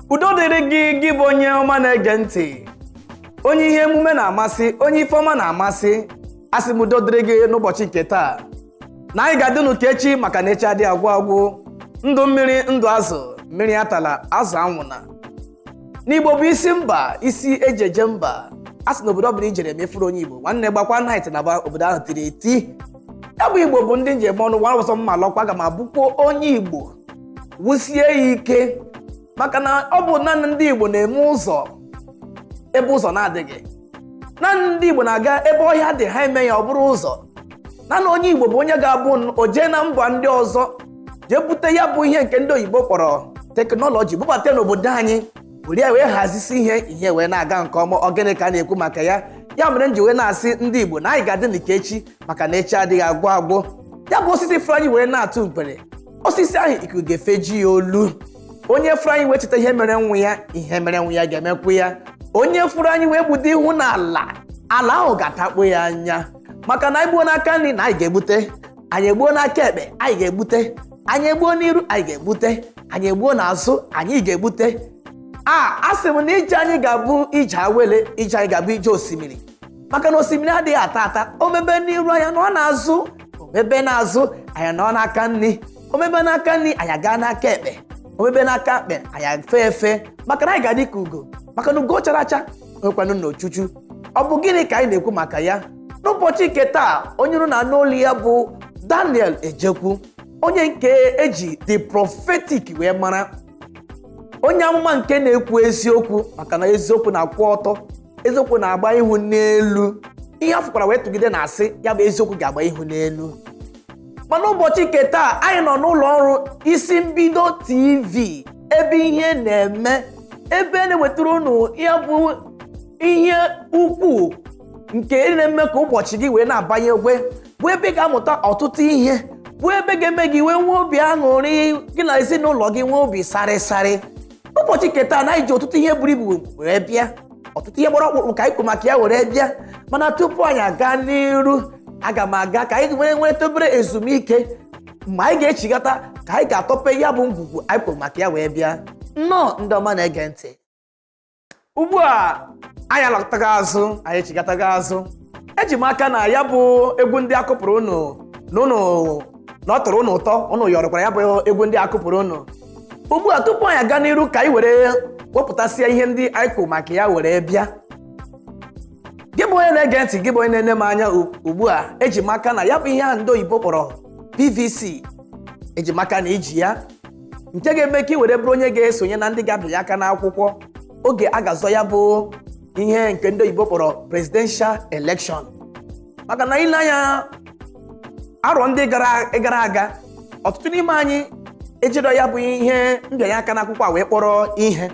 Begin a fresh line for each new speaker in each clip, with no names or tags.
Udo dịrị gị, gị bụ onye ọma na-ege ntị, onye ihe emume na-amasị, onye ife ọma na-amasị. Asị m, udo dịrị gị n'ụbọchị nke taa, na anyị ga-adị ka echi, maka na echi adịghị agwụ agwụ. Ndụ mmiri, ndụ azụ, mmiri atala, azụ anwụna. N'Igbo bụ isi mba, isi eji eje mba. A sị na obodo ọbụla ijere emefuru onye Igbo, nwanne, gbakwa night na obodo ahụ tiri eti. Ya bụ, Igbo bụ ndị njem ọnụ nwa ọzọ. Mma lọkwa, aga m abụkwa onye Igbo wusie ya ike, maka na ọ bụ naanị ndị Igbo na-eme ụzọ ebe ụzọ na-adịghị. Naanị ndị Igbo na-aga ebe ọhịa dị, ha eme ya ọ bụrụ ụzọ. Naanị onye Igbo bụ onye ga-abụ o jee na mba ndị ọzọ jee bute ya bụ ihe nke ndị oyibo kpọrọ technology, bubata n'obodo anyị, were ya wee hazisi ihe, ihe wee na-aga nke ọma. Ọ gịnị ka a na-ekwu maka ya? Ya mere m ji wee na-asị ndị Igbo na anyị ga-adị n'ike echi, maka na echi adịghị agwụ agwụ. Ya bụ, osisi fụrụ anyị were na-atụ mkpere, osisi ahụ ikuku ga-efeji ya olu. Onye fụrụ anyị wee cheta ihe mere nwa ya, ihe mere nwa ya ga-emekwu ya. Onye fụrụ anyị wee gbudo ihu n'ala, ala ahụ ga-atakpo ya anya, maka na anyị gbuo n'aka nri na anyị ga-egbute, anyị egbuo n'aka ekpe anyị ga-egbute, anyị egbuo n'iru anyị ga-egbute, anyị egbuo n'azụ anyị ga-egbute. A asị m na ije anyị ga-abụ ije awele, ije anyị ga-abụ ije osimiri, maka na osimiri adịghị ata ata. Omebe n'iru anya nọ n'azụ, omebe n'azụ anya nọ n'aka nri, omebe n'aka nri anyị aga n'aka ekpe, omebe n'aka ekpe anyị efe efe, maka na anyị ga-adị ka ugo, maka na ugo chara acha nwekwanụ n'ochuchu. Ọ bụ gịnị ka anyị na-ekwu maka ya n'ụbọchị nke taa? Onye rụ na n'olu ya bụ Daniel Ejekwu, onye nke eji The Prophetic wee mara, onye amụma nke na-ekwu eziokwu, maka na eziokwu na-akwụ ọtọ, eziokwu na-agba ihu n'elu. Ihe a fụkwara wee tụgide na asị ya bụ eziokwu ga-agba ihu n'elu. Mana ụbọchị nke taa, anyị nọ n'ụlọ ọrụ Isi Mbido TV, ebe ihe na-eme, ebe na-ewetara unu ya bụ ihe ukwuu nke na-eme ka ụbọchị gị wee na-abanye egwe, bụ ebe ị ga-amụta ọtụtụ ihe, bụ ebe ga-eme gị wee nwee obi aṅụrị, gị na ezinụlọ gị nwee obi sarịsarị. Ụbọchị nke taa na anyị ji ọtụtụ ihe buru ibu wee bịa, ọtụtụ ihe gbara ọkpụrụkpụ ka anyị kwuru maka ya were bịa. Mana tupu anyị aga n'iru, aga m aga ka anyị were nweta obere ezumike. Mgbe anyị ga-echigata, ka anyị ga-atọpe ya bụ ngwugwu anyị kwuru maka ya wee bịa. Nnọọ, ndị ọma na-ege ntị. Ugbu a anyị alọtago azụ, anyị echigatago azụ. Eji m aka na ya bụ egwu ndị akụpụrụ unu na unu na ọ tọrọ unu ụtọ, unu yọrọkwara ya bụ egwu ndị akụpụrụ unu. Ugbu a, tupu anyị aga n'iru, ka anyị were wepụtasịa ihe ndị anyị kwuru maka ya were bịa. Gị bụ onye na-ege ntị, gị bụ onye na-ene m anya ugbu a, eji m aka na ya bụ ihe ahụ ndị oyibo kpọrọ PVC, eji m aka na iji ya, nke ga-eme ka ị were bụrụ onye ga-esonye na ndị ga-abịanye aka n'akwụkwọ oge a ga-azọ ya bụ ihe nke ndị oyibo kpọrọ presidential election. Maka na ile anya arọ ndị gara aga, ọtụtụ n'ime anyị ejiro ya bụ ihe mbịanye aka n'akwụkwọ a wee kpọrọ ihe.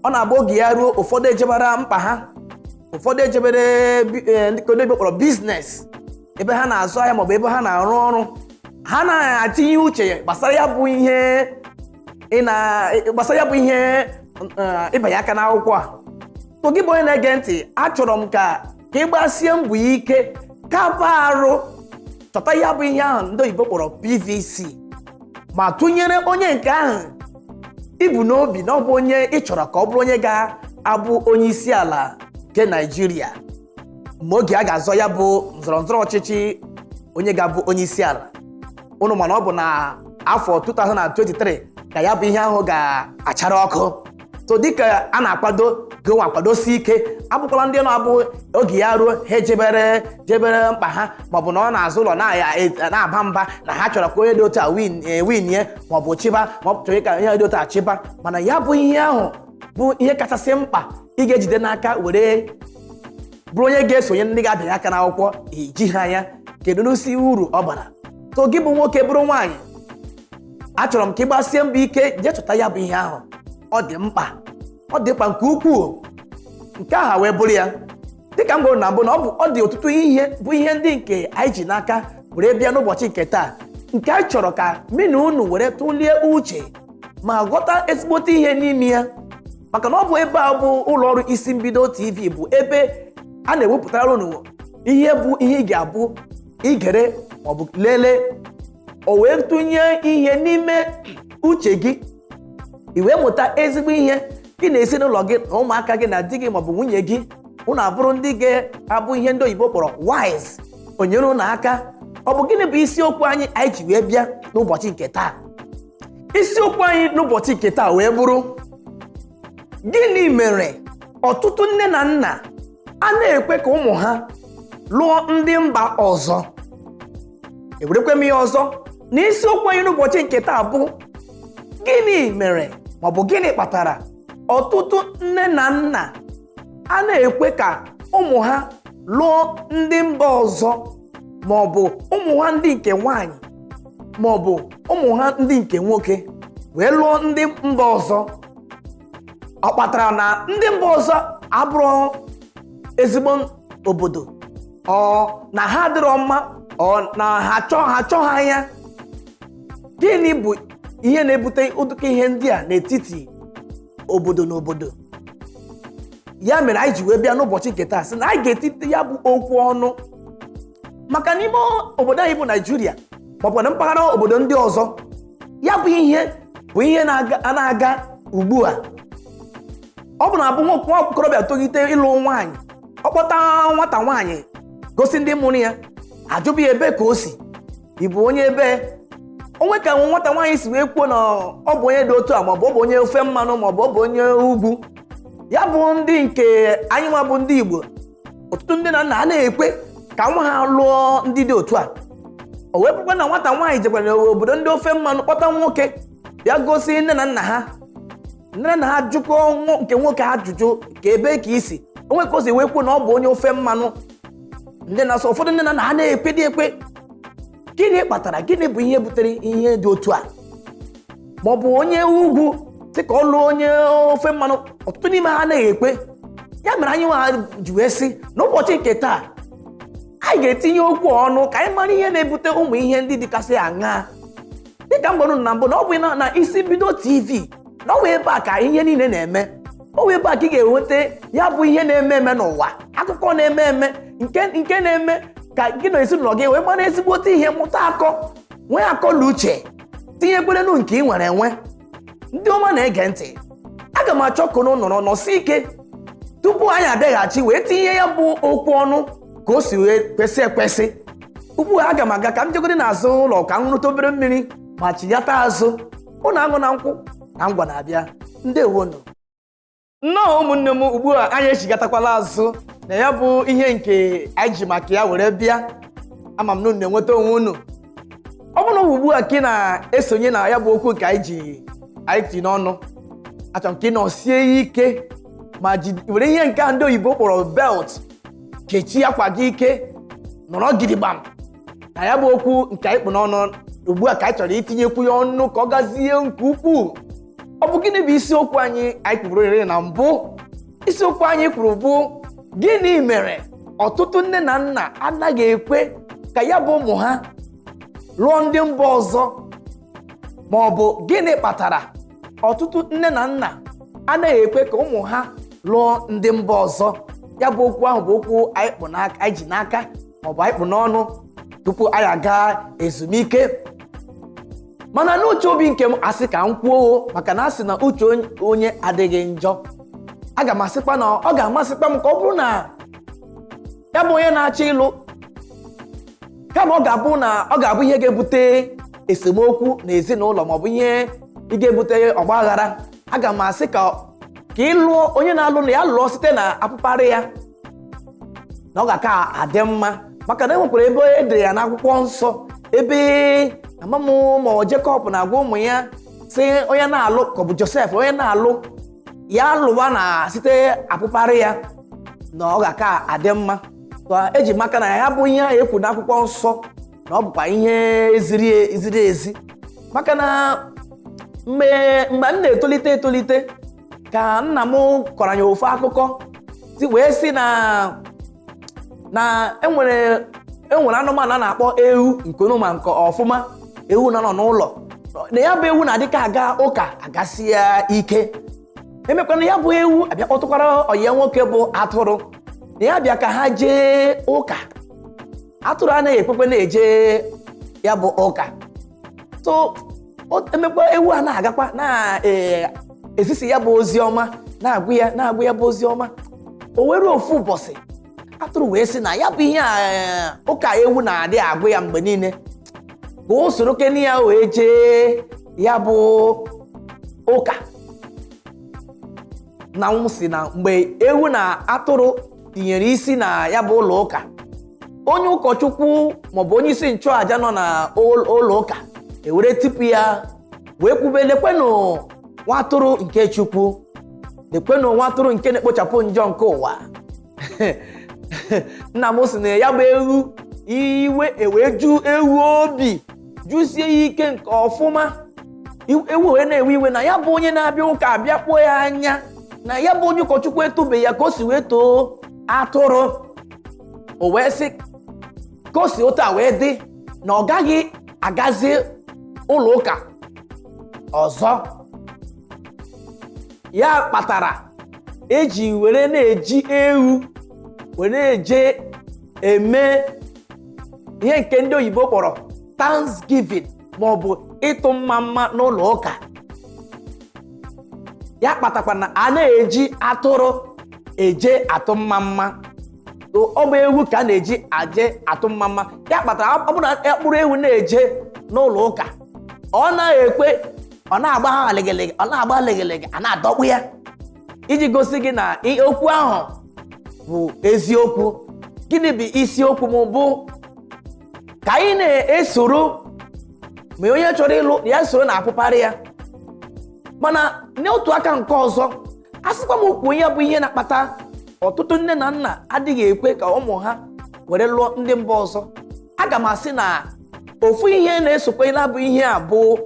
Ọ na-abụ oge ya ruo, ụfọdụ ejebara mkpa ha, ụfọdụ ejebere ndị oyibo kpọrọ business, ebe ha na-azụ ahịa maọbụ ebe ha na-arụ ọrụ, ha na-atinye uche gbasara ya bụ ihe ị na gbasara ya bụ ihe ịbanye aka n'akwụkwọ a. So gị bụ onye na-ege ntị, achọrọ m ka ị gbasie mbọ ike, kaba arụ chọta ya bụ ihe ahụ ndị oyibo kpọrọ PVC, ma tụnyere onye nke ahụ ibu n'obi na ọ bụ onye ị chọrọ ka ọ bụrụ onye ga-abụ onye isi ala nke Naijiria mgbe oge a ga-azọ ya bụ nzọrọ nzọrọ ọchịchị onye ga-abụ onye isi ala. Ụnụ mana ọ bụ na afọ 2023 ka ya bụ ihe ahụ ga-achara ọkụ. So dịka a na-akwado, gị nwa kwadosi ike. Abụkwala ndị na-abụ oge ya ruo, ha ejebere jebere mkpa ha, maọbụ na ọ na-azụ ụlọ na-aba mba na ha chọrọ ka onye dị otu a winie, maọbụ chịba, maọbụ chọrọ ka onye dị otu a chịba. Mana ya bụ ihe ahụ bụ ihe kachasị mkpa ị ga-ejide n'aka were bụrụ onye ga-esonye ndị ga-abịanye aka n'akwụkwọ. Iji ha anya, kedu n'isi uru ọ bara? So gị bụ nwoke, bụrụ nwaanyị, achọrọ m ka ị gbasie mbọ ike jee chọta ya bụ ihe ahụ. Ọ dị mkpa, ọ dị mkpa nke ukwuu. Nke ahụ wee bụrụ ya, dịka m gwara na mbụ na ọ bụ ọ dị ọtụtụ ihe bụ ihe ndị nke anyị ji n'aka were bịa n'ụbọchị nke taa, nke anyị chọrọ ka mụ na unu were tụlie uche ma ghọta ezigbote ihe n'ime ya, maka na ọ bụ ebe a bụ ụlọ ọrụ Isi Mbido TV bụ ebe a na-ewepụtara unu ihe bụ ihe ị ga-abụ igere maọbụ lelee, o wee tụnye ihe n'ime uche gị. I wee mụta ezigbo ihe gị na ezinụlọ gị na ụmụaka gị na di gị maọbụ nwunye gị, unu abụrụ ndị ga-abụ ihe ndị oyibo kpọrọ wise, onyere unu aka. Ọ bụ gịnị bụ isiokwu anyị anyị ji wee bịa n'ụbọchị nke taa? Isiokwu anyị n'ụbọchị nke taa wee bụrụ: gịnị mere ọtụtụ nne na nna a na-ekwe ka ụmụ ha lụọ ndị mba ọzọ? Ewerekwe m ihe ọzọ na isiokwu anyị n'ụbọchị nke taa bụ: gịnị mere maọbụ gịnị kpatara ọtụtụ nne na nna a na-ekwe ka ụmụ ha lụọ ndị mba ọzọ, maọbụ ụmụ ha ndị nke nwanyị maọbụ ụmụ ha ndị nke nwoke wee lụọ ndị mba ọzọ? Ọ kpatara na ndị mba ọzọ abụrụ ezigbo obodo, ọ na ha adịrọ mma, ọ na ha chọọ ha chọọ ha anya? Gịnị bụ ihe na-ebute ụdịka ihe ndị a n'etiti obodo na obodo? Ya mere anyị ji wee bịa n'ụbọchị nke taa sị na anyị ga-etite ya bụ okwu ọnụ, maka n'ime obodo anyị bụ Naijiria maọbụ na mpaghara obodo ndị ọzọ, ya bụ ihe bụ ihe na-aga ugbu a. Ọ bụ na abụ nwa okorobịa tolite ịlụ nwaanyị, ọ kpọta nwata nwaanyị gosi ndị mụrụ ya, ajụbụ ya ebe ka o si, ị bụ onye ebe onwe, ka nwata nwaanyị si wee kwuo na ọ bụ onye dị otu a, maọbụ ọ bụ onye ofe mmanụ, maọbụ ọ bụ onye ugwu. Ya bụ ndị nke anyị nwa bụ ndị Igbo, ọtụtụ ndị na nna a na-ekwe ka nwa ha lụọ ndị dị otu a. O wee bụrụkwa na nwata nwaanyị jekwara n'obodo ndị ofe mmanụ kpọta nwoke bịa gosi nne na nna ha, nne na nna ha jụkọ nke nwoke ajụjụ ka ebe ka isi onwe, ka o si wee kwuo na ọ bụ onye ofe mmanụ. Ndị na-asọ ụfọdụ nne na nna ha na-ekwe dị ekwe. Gịnị kpatara? Gịnị bụ ihe butere ihe dị otu a? Ma ọ bụ onye ugwu sị ka ọ lụọ onye ofe mmanụ, ọtụtụ n'ime ha anaghị ekwe. Ya mere anyị nwa ji wee sị n'ụbọchị nke taa anyị ga-etinye okwu ọnụ ka anyị mara ihe na-ebute ụmụ ihe ndị dịkasị aṅaa. Dịka m gwara unu na mbụ na ọ bụ na Isi Mbido TV, na ọ bụ ebe a ka ihe niile na-eme. Ọ bụ ebe a ka ị ga-enweta ya bụ ihe na-eme eme n'ụwa, akụkọ na-eme eme, nke na-eme ka gị na ezinụlọ gị wee mara ezigbote ihe, mụta akọ, nwee akọ na uche, tinyekwerenu nke ị nwere enwe. Ndị ọma na-ege ntị, aga m achọ ka unu nọrọ nọsi ike tupu anyị abịaghachi wee tinye ya bụ okwu ọnụ ka o si wee kwesị ekwesị. Ugbu a, aga m aga ka m jegodi n'azụ ụlọ ka m rute obere mmiri ma chiyata azụ. Ụnụ aṅụ na nkwụ na ngwa na-abịa. Ndewonu. Nnọọ ụmụnne m. Ugbu a anyị echigatakwala azụ na ya bụ ihe nke anyị ji maka ya were bịa. Ama m na unu na-enweta onwe unu. Ọ bụrụ na ugbu a ka ị na-esonye na ya bụ okwu nke anyị ji anyị ji n'ọnụ, achọrọ m ka ị nọsie ike ma were ihe nke a ndị oyibo kpọrọ belt kechie akwa gị ike, nọrọ gidigbam na ya bụ okwu nke anyị kpụ n'ọnụ ugbu a, ka anyị chọrọ itinyekwu ya ọnụ ka ọ gazie nke ukwuu. Ọ bụ gịnị bụ isiokwu anyị anyị kwuru ere na mbụ? Isiokwu anyị kwuru bụ: gịnị mere ọtụtụ nne na nna anaghị ekwe ka ya bụ ụmụ ha lụọ ndị mba ọzọ, ma ọ bụ gịnị kpatara ọtụtụ nne na nna anaghị ekwe ka ụmụ ha lụọ ndị mba ọzọ? Ya bụ okwu ahụ bụ okwu anyị kpụ n'aka, anyị ji n'aka, maọbụ anyị kpụ n'ọnụ tupu anyị aga ezumike. Mana n'uche obi nke m, asị ka m kwuo, maka na asị na uche onye adịghị njọ, aga m asịkwa na ọ ga-amasịkwa m ka ọ bụrụ na ya bụ onye na-achọ ịlụ, kama ọ ga-abụ na ọ ga-abụ ihe ga-ebute esemokwu na ezinụlọ maọbụ ihe ị ga-ebute ọgba aghara, aga m asị ka ị lụọ onye na-alụ na ya lụọ site na apụparị ya, na ọ ga-aka adị mma, maka na e nwekwara ebe e dere ya n'akwụkwọ nsọ, ebe amamụ ma ọ Jekọb na-agwa ụmụ ya sị onye na-alụ, ka ọ bụ Josef, onye na-alụ ya lụwa na site apụparị ya, na ọ ga-aka adị mma. Ka eji maka na ya bụ ihe ahụ ekwu n'akwụkwọ nsọ, na ọ bụkwa ihe ziri ezi, maka na mgbe m na-etolite etolite ka nna m kọrọ anyị ofu akụkọ wee sị na enwere anụmanụ a na-akpọ ewu nke ma nke ọfụma, ewu na nọ n'ụlọ, na ya bụ ewu na-adịka aga ụka agasi ya ike. Emekwana ya bụ ewu abịa kpọtụkwara ọyị nwoke bụ atụrụ na ya bịa ka ha jee ụka. Atụrụ anaghị ekwekwe na-eje ya bụ ụka. So emekwa ewu a na-agakwa na ee Na-ezisi ya bụ ozi ọma, na-agụ ya, na-agụ ya bụ ozi ọma. O were ofu ụbọchị, atụrụ wee sị na ya bụ ihe a, ụka ewu na-adị agụ ya mgbe niile, ka o soro kene ya wee jee ya bụ ụka. Na m si na mgbe ewu na atụrụ tinyere isi na ya bụ ụlọ ụka, onye ụkọchukwu maọbụ onye isi nchụàja nọ na ụlọ ụka ewere tipu ya wee kwube, "Lekwenụ nwa atụrụ nke Chukwu, lekwenụ nwa atụrụ nke na-ekpochapụ njọ nke ụwa." Nna m sị na ya bụ ewu, iwe ewee ju ewu obi, jusie ya ike nke ọfụma. Ewu wee na-ewe iwe na ya bụ onye na-abịa ụka abịa kpụọ ya anya, na ya bụ onye ụkọchukwu etobeghị ya ka o si wee too atụrụ. O wee sị ka o si otu a wee dị, na ọ gaghị agazi ụlọ ụka ọzọ. Ya kpatara eji were na-eji ewu were na-eje eme ihe nke ndị oyibo kpọrọ Thanksgiving, ma ọ bụ ịtụ mma mma n'ụlọ ụka. Ya kpatakwa na a na-eji atụrụ eje atụ mma mma. Ọ bụ ewu ka a na-eji aje atụ mma mma. Ya kpatara ọ bụrụ na akpụrụ ewu na-eje n'ụlọ ụka, ọ na-ekwe, ọ na-agba ha leghelege, ọ na-agba leghelege, a na-adọkpụ ya, iji gosi gị na okwu ahụ bụ eziokwu. Gịnị bụ isiokwu m? Bụ ka anyị na-esoro ma onye chọrọ ịlụ ya soro na-akpụparị ya. Mana n'otu aka nke ọzọ, a sịkwa m kwuo, ya bụ ihe na-akpata ọtụtụ nne na nna adịghị ekwe ka ụmụ ha were lụọ ndị mba ọzọ, aga m asị na ofu ihe na-esokwa bụ ihe a bụ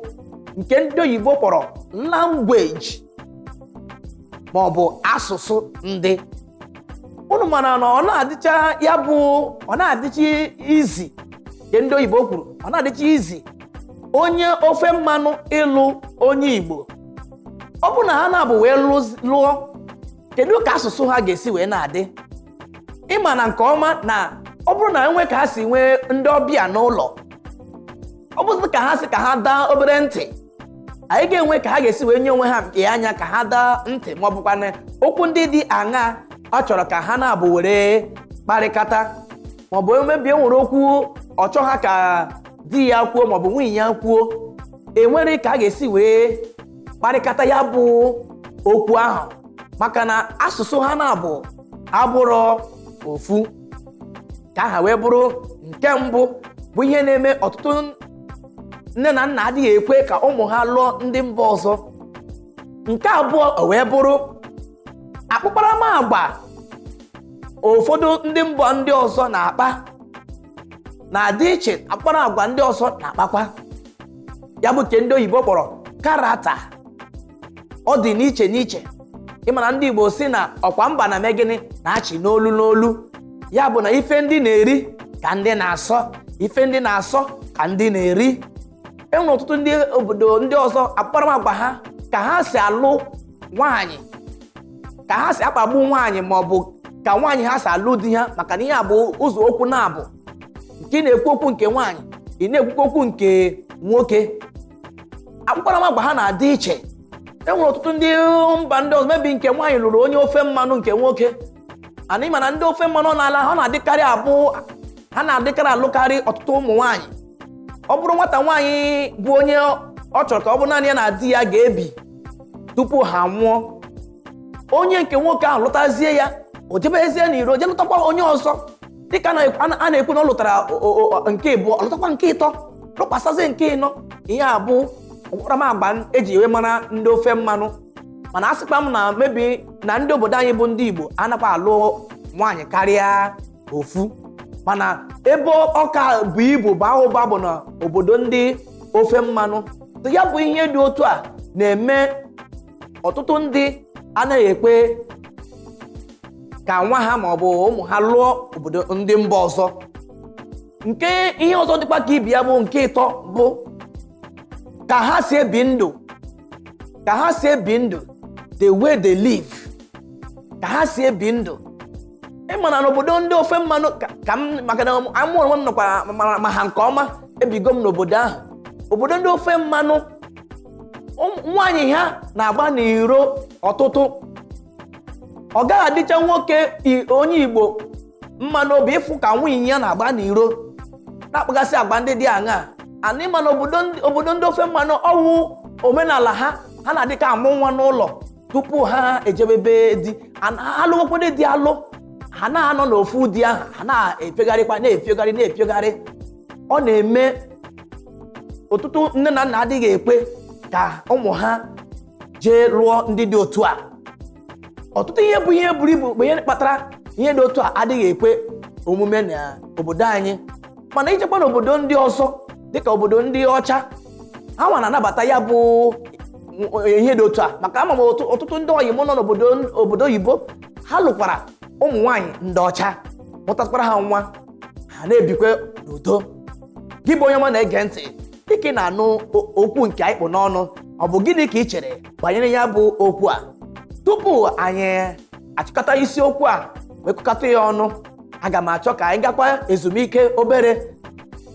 nke ndị oyibo kpọrọ language, ma ọ bụ asụsụ. Ndị unu mara na ọ na-adịcha, ya bụ ọ na-adịcha izi, nke ndị oyibo kwuru, ọ na-adịcha izi onye ofe mmanụ ịlụ onye Igbo. Ọ bụ na ha na-abụ wee lụọ, kedu ka asụsụ ha ga-esi wee na-adị? Ịma na nke ọma na ọ bụrụ na enwe ka ha si nwee ndị ọbịa n'ụlọ, ọ bụzi ka ha si ka ha daa obere ntị, anyị ga-enwe ka ha ga-esi wee nye onwe ha mkpi anya ka ha daa ntị, ma ọ bụkwa na okwu ndị dị aṅaa ọ chọrọ ka ha na-abụ were kparịkata, maọbụ emebie nwere okwu ọ chọ ha ka di ya kwuo maọbụ nwunye ya kwuo, enwere ka a ga-esi wee kparịkata ya bụ okwu ahụ, maka na asụsụ ha na-abụ abụrọ ofu. Ka aha wee bụrụ nke mbụ bụ ihe na-eme ọtụtụ nne na nna adịghị ekwe ka ụmụ ha lụọ ndị mba ọzọ. Nke abụọ, o wee bụrụ akpụkparamagwa ụfọdụ ndị mba ndị ọzọ na-akpa na-adị iche, akparamagwa ndị ọzọ na-akpakwa, ya bụ nke ndị oyibo kpọrọ character, ọ dị n'iche n'iche. Ịma na ndị Igbo si na ọkwa mba na eme gịnị na-achị n'olu n'olu. Ya bụ na ife ndị na-eri ka ndị na-asọ, ife ndị na-asọ ka ndị na-eri. E nwere ọtụtụ ndị obodo ndị ọzọ, akparamagwa ha, ka ha si alụ nwaanyị, ka ha si akpagbu nwaanyị, ma ọ bụ ka nwaanyị ha si alụ di ha, maka na ihe a bụ ụzọ okwu na-abụ nke ị na-ekwu okwu nke nwaanyị, ị na-ekwukwa okwu nke nwoke, akparamagwa ha na-adị iche. E nwere ọtụtụ ndị mba ndị ọzọ, mebi nke nwaanyị lụrụ onye ofe mmanụ, nke nwoke ana. Ịma na ndị ofe mmanụ n'ala ha na-adịkarị abụ, ha na-adịkarị alụkarị ọtụtụ ụmụ nwaanyị. Ọ bụrụ nwata nwaanyị bụ onye ọ chọrọ ka ọ bụ naanị ya na di ya ga-ebi tupu ha nwụọ, onye nke nwoke ahụ lụtazie ya, o jebezie n'iro, je lụtakwa onye ọzọ, dịka a na-ekwu na ọ lụtara nke ịbụọ, ọ lụtakwa nke ịtọ, lụkwasazie nke ịnọ. Ihe a bụ akparamagwa eji wee mara ndị ofe mmanụ. Mana a sịkwa m na mebi na ndị obodo anyị bụ ndị Igbo anakwa alụ nwaanyị karịa ofu, mana ebe ọka bụ ibu baa ụba bụ na obodo ndị ofe mmanụ. Ya bụ ihe dị otu a na-eme ọtụtụ ndị anaghị ekwe ka nwa ha ma ọ bụ ụmụ ha lụọ obodo ndị mba ọzọ. Nke ihe ọzọ dịkwa ka ibi ya bụ nke ịtọ bụ ka ha si ebi ndụ, ka ha si ebi ndụ, the way they live, ka ha si ebi ndụ. Ị ma na n'obodo ndị ofe mmanụ, ka m, maka na amụ onwe m nọkwa ma ha nke ọma, ebigo m n'obodo ahụ, obodo ndị ofe mmanụ. Nwaanyị ha na-agba n'iro ọtụtụ. Ọ gaghị adịcha nwoke onye Igbo mma n'obi ịfụ ka nwunye ya na-agba n'iro, na-akpagasị agba ndị dị aṅaa. Ana ịma na obodo ndị ofe mmanụ, ọwụ omenala ha, ha na-adị ka amụ nwa n'ụlọ tupu ha ejebebe di. Ha lụwakwado di alụ, ha na-anọ n'ofu di ahụ, ha na-efegharịkwa, na-efegharị, na-efegharị. Ọ na-eme ọtụtụ nne na nna adịghị ekwe ka ụmụ ha jee lụọ ndị dị otu a. Ọtụtụ ihe bụ ihe buru ibu bụ ihe kpatara ihe dị otu a adịghị ekwe omume n'obodo anyị. Mana ichekwa n'obodo ndị ọzọ, dịka obodo ndị ọcha, ha nwa na-anabata ya bụ ihe dị otu a, maka ama m ọtụtụ ndị oyi m nọ n'obodo obodo oyibo, ha lụkwara ụmụ nwaanyị ndị ọcha, mụtakwara ha nwa, ha na-ebikwe n'udo. Gị bụ onye ọma na-ege ntị, dịka ị na-anụ okwu nke anyị kpụ n'ọnụ, ọ bụ gịnị ka ị chere banyere ya bụ okwu a? Tupu anyị achịkọta isiokwu a wee kụkọta ya ọnụ, aga m achọ ka anyị gakwa ezumike obere.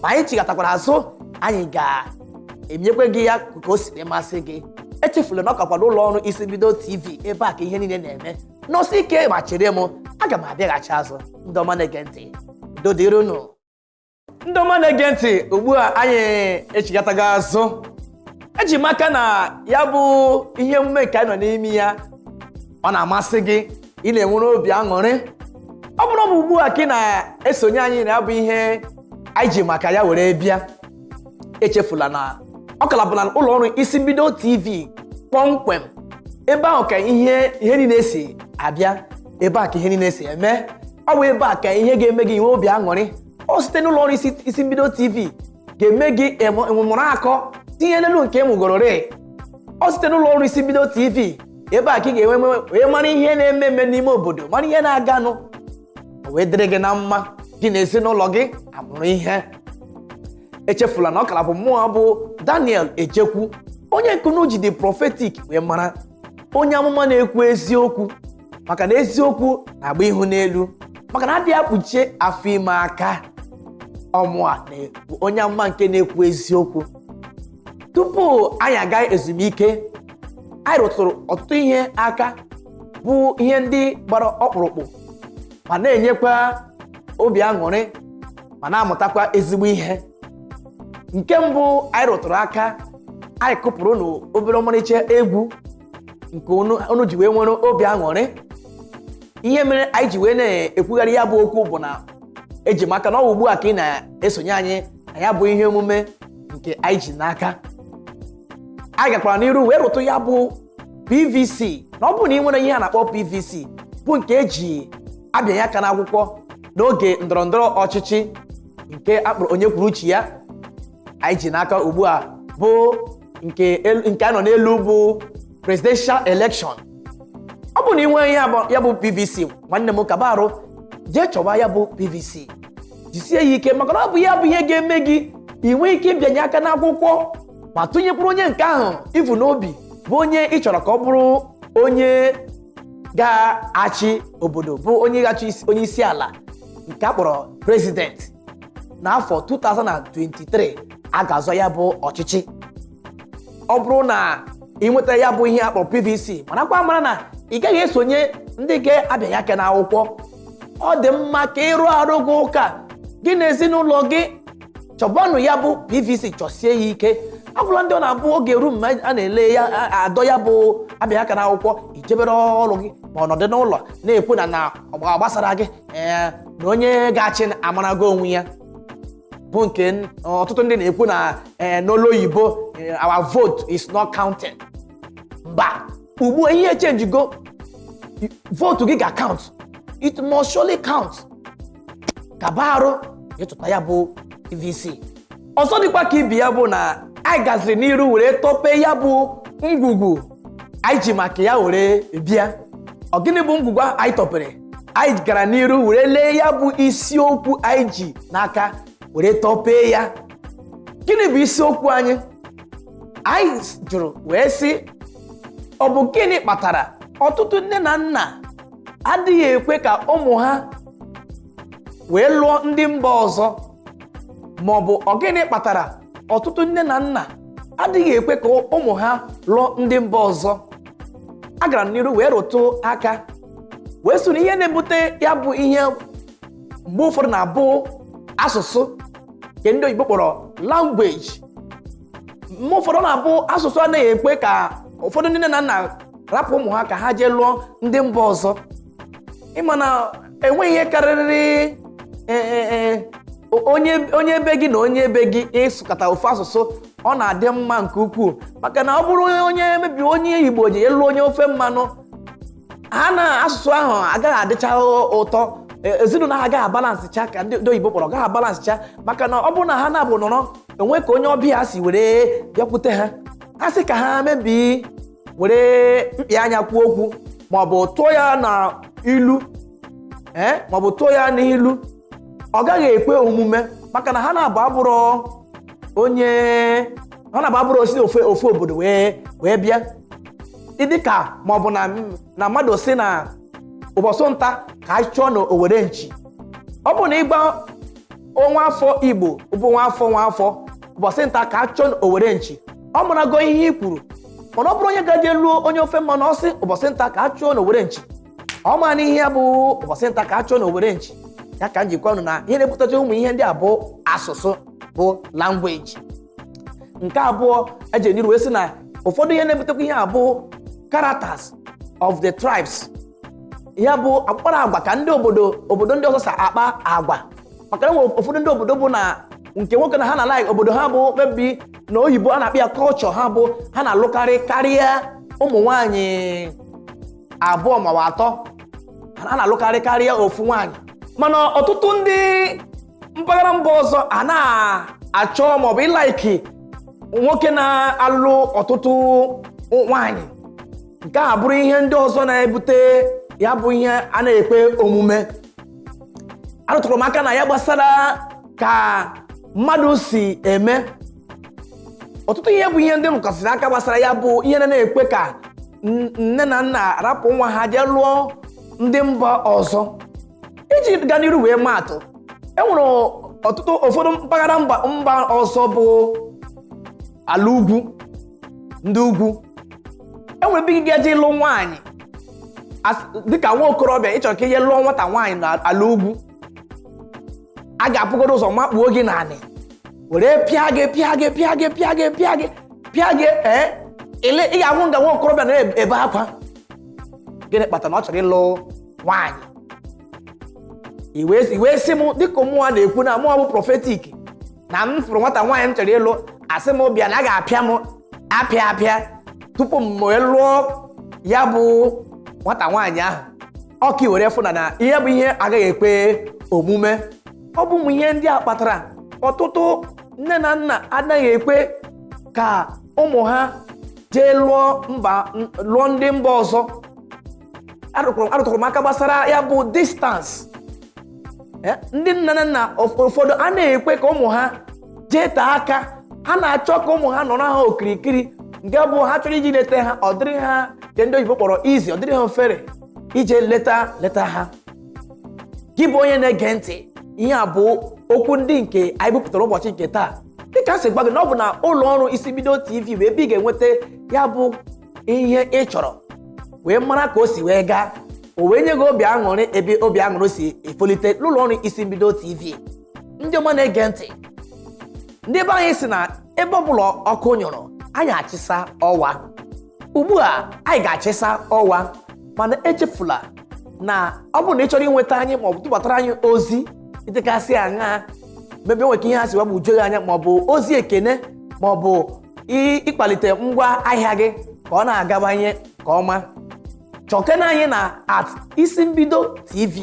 Ma anyị chigatakwara azụ, anyị ga-enyekwe gị ya ka o si wee masị gị. Echefula na ọ kakwara ụlọ ọrụ Isi Mbido TV, ebe a ka ihe niile na-eme. Nọsị ike ma chere m, aga m abịaghachi azụ. Ndị ọma na-ege ntị, udo dịrị unu. Ndị ọma na-ege ntị, ugbu a anyị echigatago azụ. Eji m aka na ya bụ ihe omume nke anyị nọ n'ime ya, ọ na-amasị gị, ị na-enwere obi aṅụrị. Ọ bụrụ ọ bụ ugbu a ka ị na-esonye anyị na ya bụ ihe anyị ji maka ya were bịa, echefula na ọ kala bụ na ụlọ ọrụ Isi Mbido TV kpọmkwem, ebe ahụ ka ihe niile si abịa, ebe a ka ihe niile si eme. Ọ bụ ebe a ka ihe ga-eme gị nwee obi aṅụrị. Ọ site n'ụlọ ọrụ Isi Mbido TV ga-eme gị enwemụrụ akọ tinye n'elu nke enwegorore. Ọ site n'ụlọ ọrụ Isi Mbido TV, ebe a ka ị ga-enwe wee mara ihe na-eme eme n'ime obodo, mara ihe na-aganụ, o wee dịrị gị na mma, gị na ezinụlọ gị amụrụ ihe. Echefula na ọ kara bụ mmụọ bụ Daniel Ejekwu, onye nkunu ji the prophetic wee mara, onye amụma na-ekwu eziokwu, maka na eziokwu na-agba ihu n'elu, maka na adịghị akpuchie afọ ime aka. Ọmụa bụ onye amụma nke na-ekwu eziokwu. Tupu anyị aga ezumike, anyị rụtụrụ ọtụtụ ihe aka bụ ihe ndị gbara ọkpụrụkpụ ma na-enyekwa obi aṅụrị ma na-amụtakwa ezigbo ihe. Nke mbụ anyị rụtụrụ aka, anyị kụpụrụ n'obere ọmarịcha egwu nke unu ji wee nwere obi aṅụrị. Ihe mere anyị ji wee na-ekwugharị ya bụ okwu bụ na eji m aka na ọ bụ ugbu a ka ị na-esonye anyị na ya bụ ihe omume nke anyị ji n'aka. Anyị gakwara n'iru wee rụtụ ya bụ PVC, na ọ bụrụ na ị nwere ihe a na-akpọ PVC, bụ nke eji abịanye aka n'akwụkwọ n'oge ndọrọndọrọ ọchịchị nke akpọrọ onye kwuru uche ya, anyị ji n'aka ugbu a bụ nke a nọ n'elu bụ presidential election. Ọ bụ na ị nwee ya bụ PVC, nwanne m, kaba arụ jee chọba ya bụ PVC, jisie ya ike, maka na ọ bụ ya bụ ihe ga-eme gị ị nwee ike ịbịanye aka n'akwụkwọ ma tụnyekwuru onye nke ahụ ivu n'obi, bụ onye ị chọrọ ka ọ bụrụ onye ga-achị obodo, bụ onye ga-achị onye isi ala nke a kpọrọ president n'afọ 2023 a ga-azọ ya bụ ọchịchị. Ọ bụrụ na ị nweta ya bụ ihe a kpọrọ PVC, marakwa mara na ị gaghị esonye ndị ga-abịanye aka n'akwụkwọ. Ọ dị mma ka ịrụ arụ gị ụka, gị na ezinụlọ gị chọbanụ ya bụ PVC, chọsie ya ike. Abụla ndị ọ na-abụ oge eru mgbe a na-ele ya adọ ya bụ abịanye aka n'akwụkwọ, ijebere ọrụ gị ma ọ nọdụ n'ụlọ na-ekwu na ọ gbasara gị, ee, na onye ga-achị amarago onwe ya, bụ nke ọtụtụ ndị na-ekwu na ee, n'olu oyibo, "Our vote is not counted." Mba, ugbu a ihe chenjigo. Vote gị ga-count, it must surely count. Kaba arụ ịchọta ya bụ PVC. Ọzọ dịkwa ka ibi ya bụ na anyị gaziri n'iru were tọpe ya bụ ngwugwu anyị ji maka ya were bịa. Ọ gịnị bụ ngwugwu anyị tọpere? Anyị gara n'iru were lee ya bụ isiokwu anyị ji n'aka were tọpee ya. Gịnị bụ isiokwu anyị? Anyị jụrụ wee sị, ọ bụ gịnị kpatara ọtụtụ nne na nna adịghị ekwe ka ụmụ ha wee lụọ ndị mba ọzọ, ma ọ bụ ọ gịnị kpatara ọtụtụ nne na nna Adịghị ekwe ka ụmụ ha lụọ ndị mba ọzọ. Agara m n'iru wee rụtụ aka wee soro ihe na-ebute ya bụ ihe mgbe ụfọdụ na-abụ asụsụ, nke ndị oyibo kpọrọ language. Mgbe ụfọdụ na-abụ asụsụ anaghị ekwe ka ụfọdụ ndị nne na nna rapụ ụmụ ha ka ha jee lụọ ndị mba ọzọ. Ịma na enweghị ihe karịrị onye ebe gị na onye ebe gị ịsụkọta ofu asụsụ, ọ na-adị mma nke ukwuu, maka na ọ bụrụ onye mebi onye Igbo ji elu onye ofe mmanụ, ha na asụsụ ahụ agaghị adịcha ụtọ. Ezinụlọ ha agaghị abalansịcha, ka ndị oyibo kpọrọ gaghị abalansịcha, maka na ọ bụrụ na ha na-abụ nọrọ enwe ka onye ọbịa si were bịakwute ha, ha sị ka ha mebi were mkpi anya kwuo okwu, maọbụ tụọ ya na ilu, maọbụ tụọ ya n'ilu, ọ gaghị ekwe omume, maka na ha na-abụ abụrụ onye ha na-abụ abụrụ osi ofe obodo wee bịa. Dịka maọbụ na mmadụ si na ụbọchị nta ka a chụọ na owere nchi, ọ bụ na ịgba nwa afọ Igbo bụ nwa afọ ụbọchị nta ka a chụọ na owere nchi, ọ marago ihe i kwuru. Mana ọ bụrụ onye gaje luo onye ofe mmanụ, ọ sị ụbọchị nta ka a chụọ na owere nchi, ọ ma na ihe ya bụ ụbọchị nta ka a chụọ na owere nchi. Ya ka njikwa unu na ihe na-ebutecha ụmụ ihe ndị a bụ asụsụ, bụ language. Nke abụọ eji n'iru wee sị na ụfọdụ ihe na-ebutekwa ihe a bụ characters of the tribes, ya bụ akpara agwa ka ndị obodo ndị ọzọ si akpa agwa, maka na enwere ụfọdụ ndị obodo bụ na nke nwoke na ha na like obodo ha bụ mebi na oyibo a na-akpọ ya culture, ha bụ ha na-alụkarị karịa ụmụ nwaanyị abụọ ma ọ bụ atọ, ha na-alụkarị karịa ofu nwaanyị. Mana ọtụtụ ndị mpaghara mba ọzọ a na-achọ maọbụ ịlaiki nwoke na-alụ ọtụtụ nwaanyị. Nke a bụrụ ihe ndị ọzọ na-ebute ya bụ ihe a na-ekwe omume. Arụtụrụ m aka na ya gbasara ka mmadụ si eme ọtụtụ ihe bụ ihe ndị rụkọsịrị aka gbasara ya bụ ihe na-ekwe ka nne na nna rapụ nwa ha jee lụọ ndị mba ọzọ. Iji gaa n'iru wee maa atụ, e nwere ọtụtụ ụfọdụ mpaghara mba ọzọ bụ ala ugwu, ndị ugwu, e nwere ebe ị ga-eje ịlụ nwaanyị dịka nwa okorobịa, ị chọrọ ka ihe lụọ nwata nwaanyị n'ala ugwu, a ga-apụgodo ụzọ makpuo gị n'anị were pịa gị pịa gị pịa gị pịa gị pịa gị pịa gị. Ee, ị ga-ahụ nga nwa okorobịa na-ebe akwa. Gịnị kpatara na ọ chọrọ ịlụ nwaanyị? I wee sị m dịka mụnwa na-ekwu na mụnwa bụ prophetic na m fụrụ nwata nwaanyị m chọrọ ịlụ, asị m bịa na a ga-apịa m apịa apịa tupu m wee lụọ ya bụ nwata nwaanyị ahụ. Ọ ka i were fụ na ihe bụ ihe agaghị ekwe omume. Ọ bụ ụmụ ihe ndị a kpatara ọtụtụ nne na nna anaghị ekwe ka ụmụ ha jee lụọ ndị mba ọzọ. Arụtụrụ m aka gbasara ya bụ distance. Ndị nne na nna ụfọdụ a na-ekwe ka ụmụ ha jee taa aka, ha na-achọ ka ụmụ ha nọrọ ha okirikiri, nke bụ ha chọrọ iji leta ha, ọ dịrị ha nke ndị oyibo kpọrọ easy, ọ dịrị ha ofere ije leta ha. Gị bụ onye na-ege ntị, ihe a bụ okwu ndị nke anyị bupụtara ụbọchị nke taa. Dịka a sị gwa gị na ọ bụ na ụlọ ọrụ Isi Mbido TV bụ ebe ị ga-enweta ya bụ ihe ị chọrọ wee mara ka o si wee gaa, o wee nye gị obi aṅụrị ebe obi aṅụrị si efolite n'ụlọ ọrụ Isi Mbido TV. Ndị ọma na-ege ntị, ndị ebe anyị si na ebe ọbụla ọkụ nyụrụ anyị achịsa ọwa. Ugbu a anyị ga-achịsa ọwa, mana echefula na ọ bụrụ na ị chọrọ inweta anyị maọbụ tụbatara anyị ozi dịgasị aṅaa, mebe nwere ka ihe ha si wagbujuo gị anya, maọbụ ozi ekene, maọbụ ịkpalite ngwa ahịa gị ka ọ na-agabanye nke ọma, chọkena anyị na @IsiMbidoTV,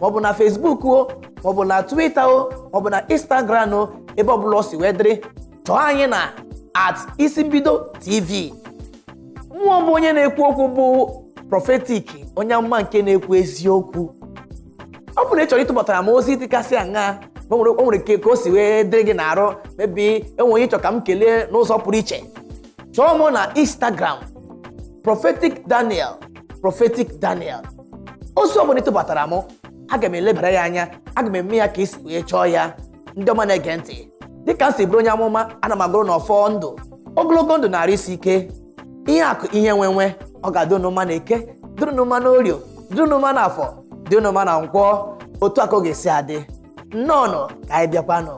maọbụ na Facebook o, maọbụ na Twitter o, maọbụ na Instagram o, ebe ọbụla o si wee dịrị, chọọ anyị na @IsiMbidoTV. Mmụọ bụ onye na-ekwu okwu bụ prophetic, onye amụma nke na-ekwu eziokwu. Ọ bụrụ na ị chọrọ ịtụbatara m ozi dịgasị aṅaa, o nwere nke ka o si wee dịrị gị n'arụ, mebi enwere onye ịchọ ka m kelee n'ụzọ pụrụ iche, chọọ m na Instagram Prophetic Daniel, Prophetic Daniel. Ozi ọbụla ịtụbatara m, aga m elebara ya anya, aga m eme ya ka esi wee chọọ ya. Ndị ọma na-ege ntị, dịka m si bụrụ onye amụma, ana m agụrụ n'ọfọ ndụ Ogologo ndụ na-arụ isi ike, ihe akụ, ihe nwenwe. Ọ ga-adị unu mma na Eke, dịrị unu mma na Orio, dịrị unu mma na Afọ, dịrị unu mma na Nkwọ. Otu a ka ọ ga-esi adị. Nnọọnụ, ka anyị bịakwanụ.